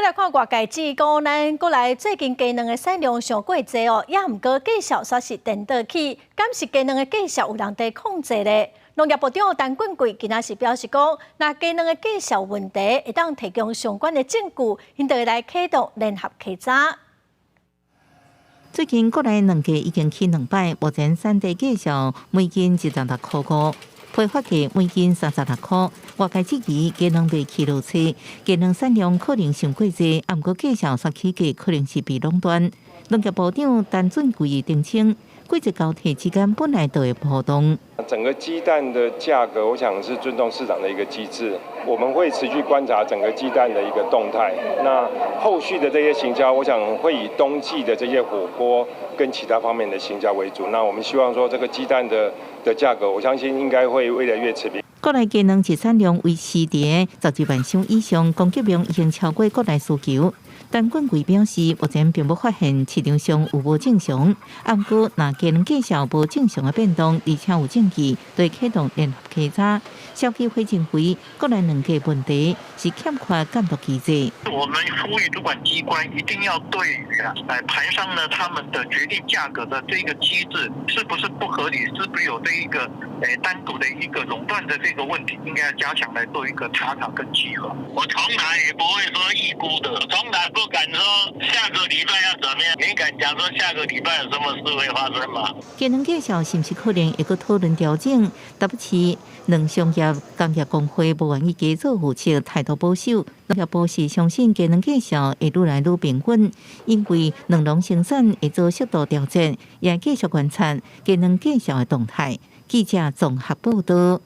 來看外界指講，咱國內最近雞卵的產量傷過濟哦，也毋過價數煞是顛倒去，敢是雞卵的價數有人佇控制咧？農業部長陳俊貴今仔是表示講，若雞卵的價數問題會當提供相關的證據，𪜶就會來啟動聯合稽查。最近國內卵價已經起兩擺，目前產地價數每斤26.5塊，批發價每斤36塊。外界質疑雞卵袂起落車，雞卵產量可能傷過濟，啊，毋過價數煞起價，可能是被壟斷。農業部長陳俊貴澄清，季節交替之間本來就會波動。整個雞蛋的價格，我想是尊重市場的一個機制，我們會持續觀察整個雞蛋的一個動態。那後續的這些行銷，我想會以冬季的這些火鍋跟其他方面的行銷為主。那我們希望說，這個雞蛋的價格，我相信應該會越來越持平。國內雞卵日產量維持佇12萬箱以上，供給量已經超過國內需求。陳俊貴表示，目前並無發現市場上有無正常，啊，毋過若雞卵價數無正常的變動，而且有證據，就會啟動聯合稽查。消基會認為，國內卵價問題是欠缺監督機制。我們呼籲主管機關一定要對於啊，盤商呢，他們的決定價格的這個機制是不是不合理，是不是有這一個單獨的一個壟斷的這個問題，應該要加強來做一個查查跟稽核。我從來也不會說預估的，從來不敢說下個禮拜要怎麼樣。你敢講說下個禮拜有什麼事會發生嗎？雞卵價數是毋是可能會閣討論調整？台北市卵商業工業公會無願意加做預測，態度保守。農業部是相信雞卵價數會愈來愈平穩，因為卵農生產會做適度調整，也繼續觀察雞卵價數的動態。記者綜合報道。